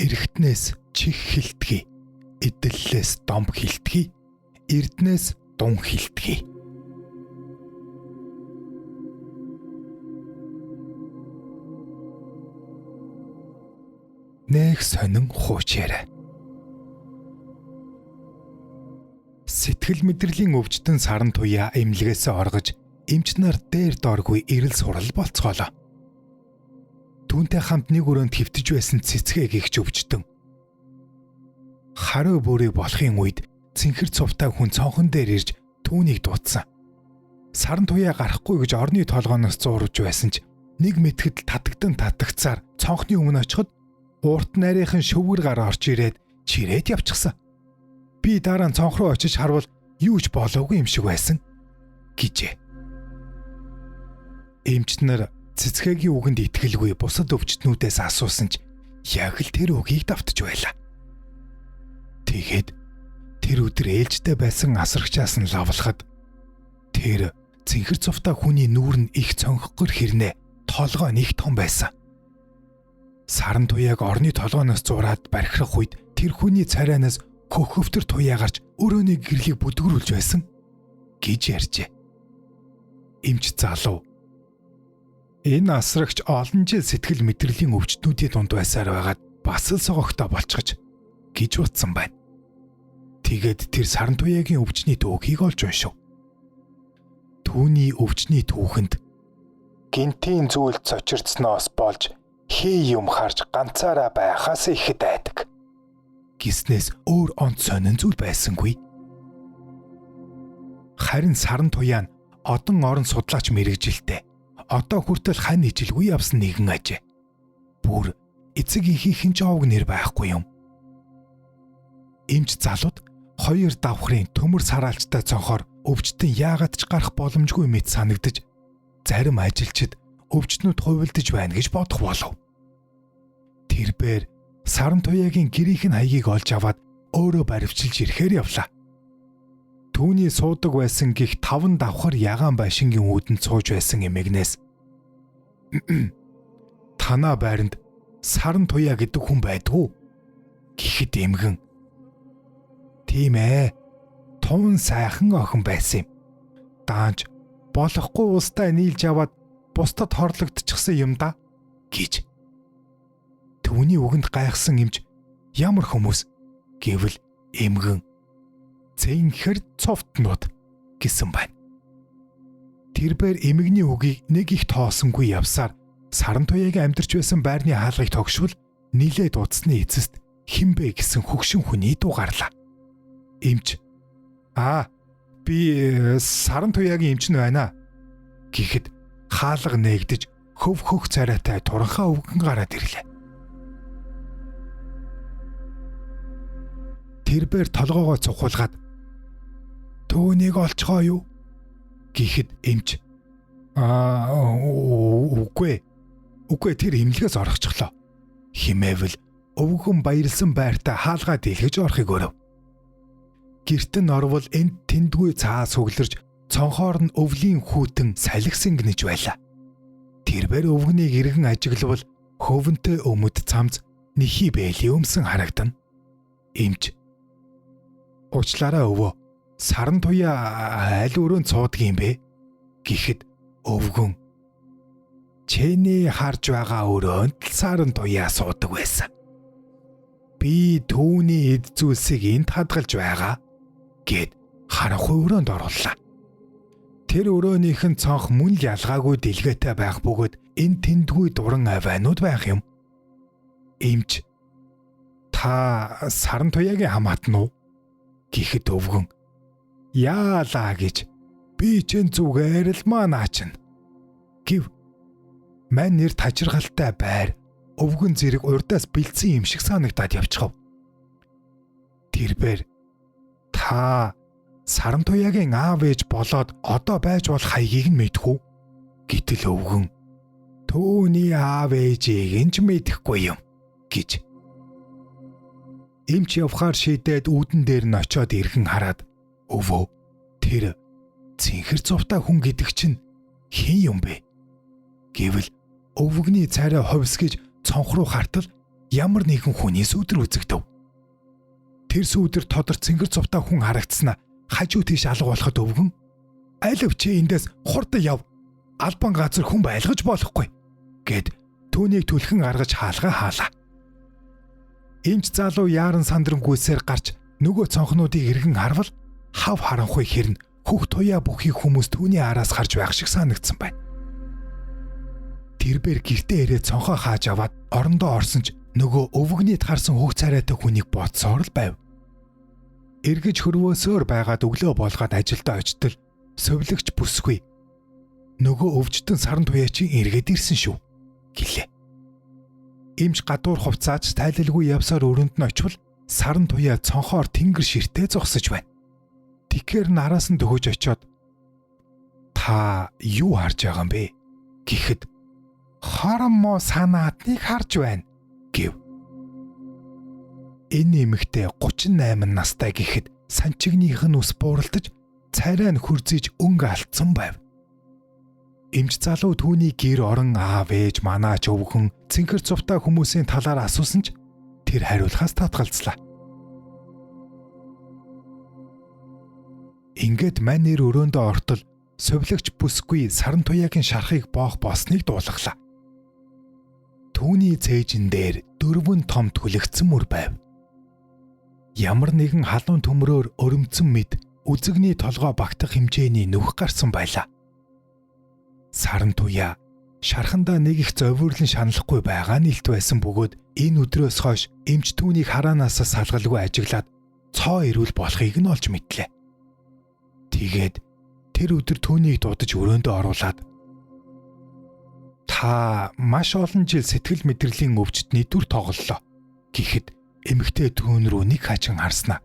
Эргэтнээс чих хилтгий, эдлэлээс домб хилтгий, эрднээс дун хилтгий. Нэх сонин хууч яриа. Сэтгэл мэдрэлийн өвчтөн саран туяа эмнэлгээсээ оргож эмч нар дээр дооргүй эрэл сурал болцоолоо. Түүнтэй хамт нэг өрөөнд хэвтэж байсан цэцгээ гихч өвчтөн. Хариу бүрийг болохын үед цэнхэр цувтай хүн цонхон дээр ирж түүнийг дуудсан. Саран туяа гарахгүй гэж орны толгооноос зуурж байсан ч нэг мэтгэд татагдан татагцаар цонхны өмнө очиход урт нарийнхан шөвгөр гар орж ирээд чирээд явчихсан. Би дараа нь цонх руу очиж харвал юу ч болоогүй юм шиг байсан гэжээ. Эмч нар цэцгээгийн үгэнд итгэлгүй бусад өвчтнүүдээс асуусан ч яг л тэр үгийг давтж байлаа. Тэгээд тэр өдөр ээлжтэй байсан асрагчаас нь лавлахад тэр цэнхэр цувтаа хүний нүүр нь их цонхгор хэрнээ толгой нь их том байсан. Саран туяаг орны толгооноос зураад бархирах үед тэр хүний царайнаас хөхөвтөр туяа гарч өрөөний гэрлийг бүдгэрүүлж байсан гэж ярьжээ. Эмч залуу энэ асрагч олон жил сэтгэл мэдрэлийн өвчтнүүдийн дунд байсаар байгаад бас л согогтой болчихож гэж утсан байна. Тэгээд тэр саран туяагийн өвчний түүхийг олж уншив. Түүний өвчний түүхэнд гинтийн зүйл цочирдсноос болж хий юм харж ганцаараа байхаас ихэд айдаг гиснээс өөр онц сонин зүйл байсангүй. Харин саран туяа нь одон орон судлаач мэрэгжилтэй. Одоо хүртэл хань ижилгүй явсан нэгэн ажээ. Бүр эцэг эхийнхэн ч овг нэр байхгүй юм. Эмч залууд хоёр давхрын төмөр сараалчтай цонхоор өвчтөн яагаад ч гарах боломжгүй мэт санагдаж зарим ажилчид өвчтнүүд хувилдаж байна гэж бодох болов. Тэрбээр саран туяагийн гэрийнх нь хаягийг олж аваад өөрөө баривчилж ирэхээр явлаа. Түүний суудаг байсан гих таван давхар ягаан байшингийн үүдэнд сууж байсан эмэгнээс танаа байранд саран туяа гэдэг хүн байдгүй гэхэд эмгэн тийм ээ, тун сайхан охин байсан юм. Даанч болохгүй улстай нийлж аваад бусдад хорлогдчихсан юм да гэж. Түүний үгэнд гайхсан эмч ямар хүмүүс гэвэл эмгэн цэнхэр цовтнууд гэсэн байна. Тэрбээр эмэгний үгийг нэг их тоосонгүй явсаар саран туяагийн амьдарч байсан байрны хаалгыг тогшвол нилээд утасны эцэст хинбэ гэсэн хөгшин хүний дуу гарлаа. Эмч аа би саран туяагийн эмч нь байна гэхэд хаалга нээгдэж хөв хөх царайтай туранхаа өвгөн гараад ирлээ. Тэрбээр толгоогоо цухуулгаад түүнийг олцгоо юу гэхэд эмч аа үгүй үгүй тэр эмнэлгээс орохчлоо химээвэл өвгөн баярлсан байртаа хаалгаа дэлгэж орохыг өрөв. Гэрт нь орвол энд тэндгүй цаас хөглөрж цонхоор нь өвлийн хүүтэн салхи гинэж байлаа. Тэрбээр өвгнийг эргэн ажиглавал хөвөнтэй өмд цамц нэхий бэли өмсөн харагдана. Эмч уучлаарай өвөө, саран туяа аль өрөөнд суудаг юм бэ гэхэд өвгөн чиний харж байгаа өрөөнд л саран туяа суудаг байсан. Би түүний эд зүйлсийг энд хадгалж байгаа гэд харанхуй өрөөнд орууллаа. Тэр өрөөнийх нь цонх мөн л ялгаагүй дэлгээтэй байх бөгөөд энэ тэндгүй дуран авианууд байх юм. Эмч та саран туяагийн хамаатан уу гэхэд өвгөн яалаа гэж би чин зүгээр л манаа чин гэв. Мань нэр тажиргалтай байр өвгөн зэрэг урдаас бэлдсэн юм шиг санагдаад явчихав. Тэрбээр та саран туяагийн аав ээж болоод одоо байж болох хаягийг нь мэдэх үү? Гэтэл өвгөн түүний аав ээжийг нь ч мэдэхгүй юм гэж. Эмч явхаар шийдээд үүдэн дээр нь очиод иргэн хараад өвөө тэр цэнхэр цувтаа хүн гэдэг чинь хэн юм бэ? Гэвэл өвгөний царай ховсгийж цонх руу хартал ямар нэгэн хүний сүүдэр үзэгдэв. Тэр сүүдэр тодор цэнгэр цувтаа хүн харагдсанаа хажуу тийш алга болоход өвгөн "Алив чи эндээс хурдан яв. Албан газар хүн байлгаж болохгүй" гэд түүнийг түлхэн гаргаж хаалгаа хаалаа. Эмч залуу яаран сандрангүйсээр гарч нөгөө цонхнуудыг эргэн харвал хав харанхуй хэрнэ хөх туяа бүхий хүмүүс түүний араас харж байх шиг санагдсан байна. Тэрбэр гэртээ ирээд цонхоо хааж аваад орондоо орсон ч нөгөө өвгөний таарсан хөг царайтай хүнийг бодсоор л байв. Эргэж хөрвөөсөөр байгаад өглөө болгоод ажилдаа очтол сувилагч бүсгүй "Нөгөө өвчтөн саран туяачин эргээд ирсэн шүү" гэлээ. Эмч гадуур хувцааж тайлалгүй явсаар өрөөнд нь очивол саран туяа цонхоор тэнгэр ширтээ зогсож байна. Тэгэхээр нараас нь дөхөж очиод "Та юу харж байгаа юм бэ?" гэхэд "Хорон муу санаатныг харж байна" гэв. Энэ эмэгтэй 38 настай гэхэд санчигнийх нь ус бууралдаж царай нь хөрзөж өнгө алдсан байв. Эмч залуу түүний гэр орон аав ээж манаач өвгөн цэнхэр цувтаа хүмүүсийн талаар асуусан ч тэр хариулахаас татгалзлаа. Ингээд мань нэр өрөөндөө ортол сувилагч бүсгүй саран туяагийн шархыг боох болсныг дуулгалаа. Түүний цээжин дээр 4 том түлэгдсэн мөр байв. Ямар нэгэн халуун төмрөөр өрөмцөн мэд үзэгний толгой багтах хэмжээний нүх гарсан байлаа. Саран туяа шархандаа нэг их зовирлон шаналхгүй байгаа нь илт байсан бөгөөд энэ өдрөөс хойш эмч түүнийг хараанаасаа салгалгүй ажиглаад цоо ирүүл болохыг нь олж мэдлээ. Тэгээд тэр өдөр түүнийг дуудаж өрөөндөө оруулаад "Та маш олон жил сэтгэл мэдрэлийн өвчтний дүр тоглолоо" гэхэд эмэгтэй түүн рүү нэг хачин харснаа.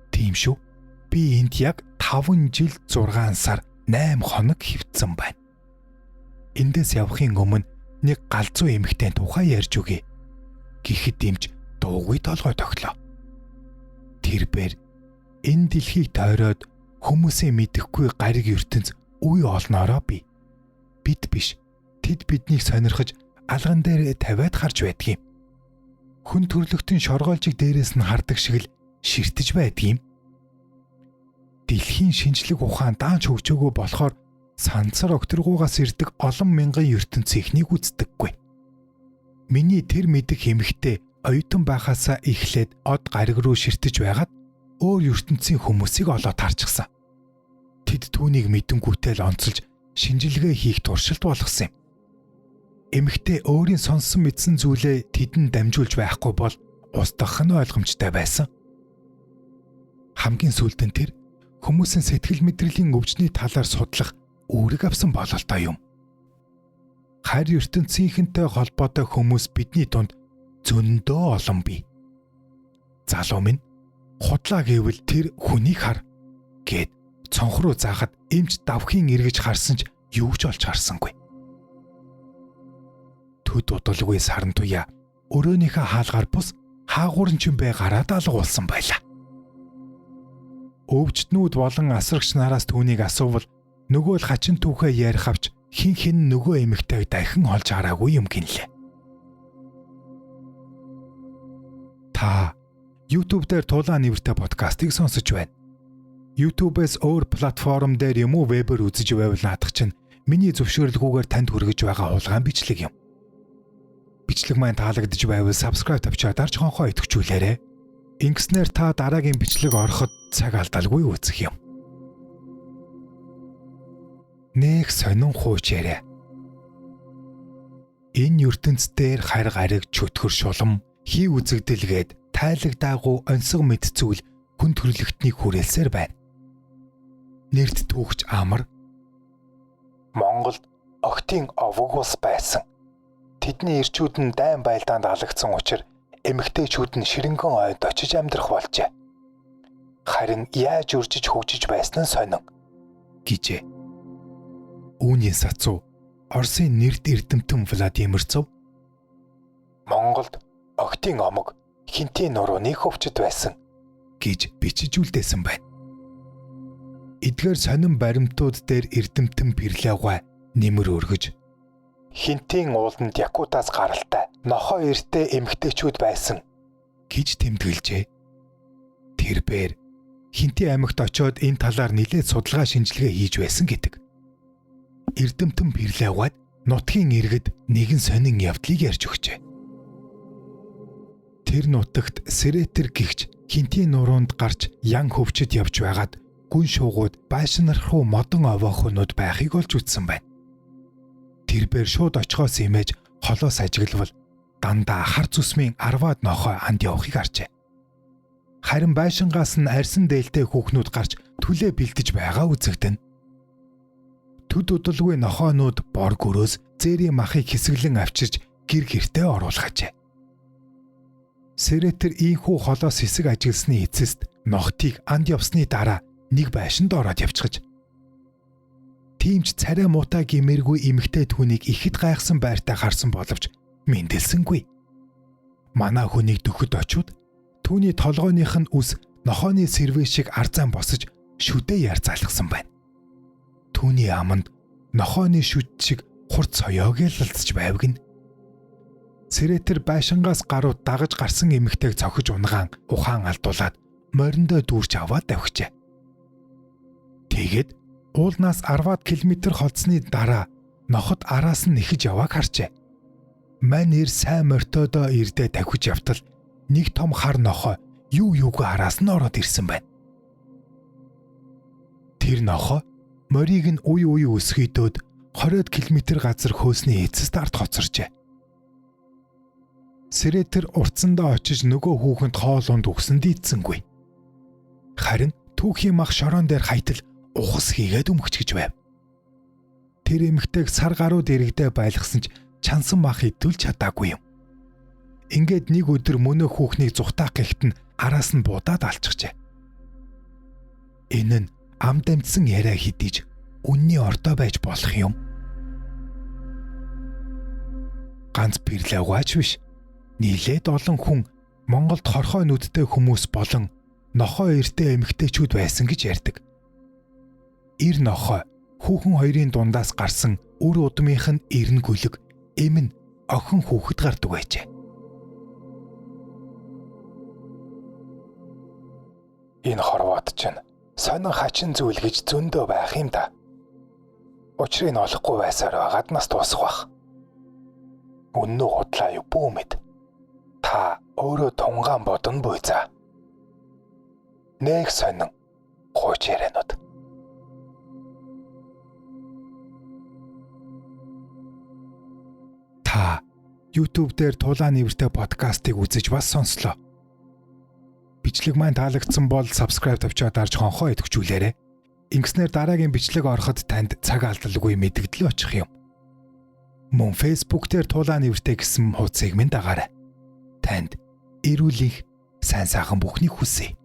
"Тийм шүү. Би энд яг 5 жил 6 сар 8 хоног хөвцсөн байна. Эндээс явахын өмнө нэг галзуу эмэгтэй тухай ярьж өгье" гэхэд эмч дуугүй толгой тогтлоо. Тэрбэр энэ дэлхийг тойроод хүмүүсийн мэдэхгүй гариг ертөнц үе олноороо би. Бид биш. Тэд биднийг сонирхож алган дээр тавиад харж байдгийм. Хүн төрлөختөн шоргоолжиг дээрээс нь хардаг шиг л ширтэж байдгийм. Дэлхийн шинжлэх ухаан даанч хөгжөөгөө болохоор сансар окторгуугаас ирдэг олон мянган ертөнцийнхнийг үздэггүй. Миний тэр мэдэх эмэгтэй оюутан байхаасаа эхлээд од гариг руу ширтэж байгаад өөр ертөнцийн хүмүүсийг олоод харчихсан. Тэд түүнийг мэдэнгүүтэл онцолж шинжилгээ хийх туршилт болгосон юм. Эмэгтэй өөрийн сонссон мэдсэн зүйлээ тэдэнд дамжуулж байхгүй бол устгах нь ойлгомжтой байсан. Хамгийн сүүлд нь тэр хүмүүсийн сэтгэл мэдрэлийн өвчний талаар судлах үүрэг авсан бололтой юм. Харь ертөнцийнхэнтэй холбоотой хүмүүс бидний дунд зөндөө олон бий. Залуу минь, худлаа гэвэл тэр хүнийг хар гэд цонх руу заахад эмч давхийн эргэж харсан ч юу ч олж харсангүй. Төд удалгүй саран туяа өрөөнийхөө хаалгаар бус хаагуурн чимбэ гараад алгуулсан байлаа. Өвчтнүүд болон асрагч нараас түүнийг асуувал нөгөө л хачин түүхээ ярих авч хин хин нөгөө эмэгтэйг дахин олж хараагүй юм гинлээ. Та YouTube дээр Тулаан нэртэй подкастыг сонсож байна. YouTube-ээс өөр платформ дээр юм уу вебээр үзэж байвал наадах чинь миний зөвшөөрлгүйгээр танд хүргэж байгаа хулгайн бичлэг юм. Бичлэг маань таалагдж байвал subscribe тавьчаа дарж хонхоо идэвхжүүлээрэй. Ингэснээр та дараагийн бичлэг ороход цаг алдалгүй үзэх юм. Нэх сонин хууч яриа. Энэ ертөнц дээр харь гариг чөтгөр шулам хий үзэгдэлгээд тайлагдаагүй онцгой мэд зүйл хүн төрлөختнийг хүрээлсээр байна. Нэрт түүхч Амар Монголд огтын овог ус байсан. Тэдний эрчүүд нь дайн байлдаанд алагдсан учир эмэгтэйчүүд нь ширэнгэн ойд очиж амьдрах болжээ. Харин яаж өржиж хөгжиж байсан нь сонин гэжээ. Үүний сацуу Оросын нэрд эрдэмтэн Владимир Цов Монголд огтын омог хинтийн нурууны хөвчд байсан гэж бичиж үлдээсэн байна. Эдгээр сонин баримтууд дээр эрдэмтэн Перлавга нэмэр өргөж Хинтийн ууланд Якутаас гаралтай нохой эртээ эмэгтэйчүүд байсан гэж тэмдэглэжээ. Тэр бээр Хинтийн аймагт очиод энэ талаар нэлээд судалгаа шинжилгээ хийж байсан гэдэг. Эрдэмтэн Бэрлэвгад нутгийн иргэд нэгэн сонин явдлыг ярьж өгчээ. Тэр нутагт Сэрэтэр гихч Хинтийн нуруунд гарч ян хөвчөд явж байгаад гүн шуугууд байшин руу модон овоохонууд байхыг олж үзсэн байна. Тэр бээр шууд очихоос имэж холоос ажиглавал дандаа хар зүсмийн 10-аад нохой анд явахыг харжээ. Харин байшингаас нь арьсан дээлтэй хүүхнүүд гарч түлээ бэлдэж байгаа үзэгдэнэ. Төд удалгүй нохоонууд бор гөрөөс зээрийн махыг хэсэглэн авчирч гэр гертээ оруулгажээ. Сэрэтэр ийхүү холоос хэсэг ажигласны эцэст нохтыг анд явсны дараа нэг байшинд ороод явчихж. Тийм ч царай муутай гимэргүй эмэгтэй түүнийг ихэд гайхсан байртай харсан боловч мэндэлсэнгүй. Манай хүнийг дөхөд очиуд түүний толгойных нь үс нохооны сэрвээ шиг арзан босож шүдэ яар залхсан байна. Түүний аманд нохооны шүд шиг хурц соёог ялалцж байв гин. Сэрэтэр байшингаас гарууд дагаж гарсан эмэгтэйг цохиж унгаан ухаан алдуулаад мориндоо дүүрч аваад давхижээ. Тэгээд уулнаас 10-аад км холдсны дараа ноход араас нь нэхэж явааг харжээ. Мань ир сайн мортойдоо ирдээ давхиж явтал нэг том хар нохой юу юугүй араас нь ороод ирсэн байна. Тэр нохой морийг нь уй уй өсгийдөөд 20 км газар хөөсний эцэст ард хоцоржээ. Сэрэтэр уртсандаа очиж нөгөө хүүхэнд хоол унд өгсөн дийдсэнгүй. Харин түүхийн мах шорон дээр хайтал ухас хийгээд өмгчгэж байв. Тэр эмэгтэйг сар гаруй дэрэгдээ байлгасан ч чансан мах идүүлж чадаагүй юм. Ингээд нэг өдөр мөнөө хүүхнийг зүхтаах гэхэд нь араас нь будаад алчихжээ. Энэ нь ам дамжсан яриа хэдийж үнний ордоо байж болох юм. Ганц Бэрлэвгаач биш. Нийлээд олон хүн Монголд хорхой нүдтэй хүмүүс болон нохой эртээ эмэгтэйчүүд байсан гэж ярьдаг. Эр нохой хүүхэн хоёрын дундаас гарсан үр удмынх нь эрн гүлэг, эмэн охин хүүхэд гардаг байжээ. Энэ хорвоод чинь сонин хачин зүйл гэж зөндөө байх юм да. Учрыг нь олохгүй байсаар байгаад нас дуусах бах. Үнэн үү худлаа юу бүү мэд. Та өөрөө тунгаан бодно буй за. Нэг сонин хууч ярианууд. Та YouTube дээр Тулаан нэртэй подкастыг үзэж бас сонслоо. Бичлэг маань таалагдсан бол subscribe тавьчаа дарж хонхоо идэвхжүүлээрэй. Ингэснээр дараагийн бичлэг ороход танд цаг алдалгүй мэдэгдэл очих юм. Мөн Facebook дээр Тулаан нэртэй гэсэн хуудсыг минь дагаарай. Танд эрүүл их сайн сайхан бүхнийг хүсье.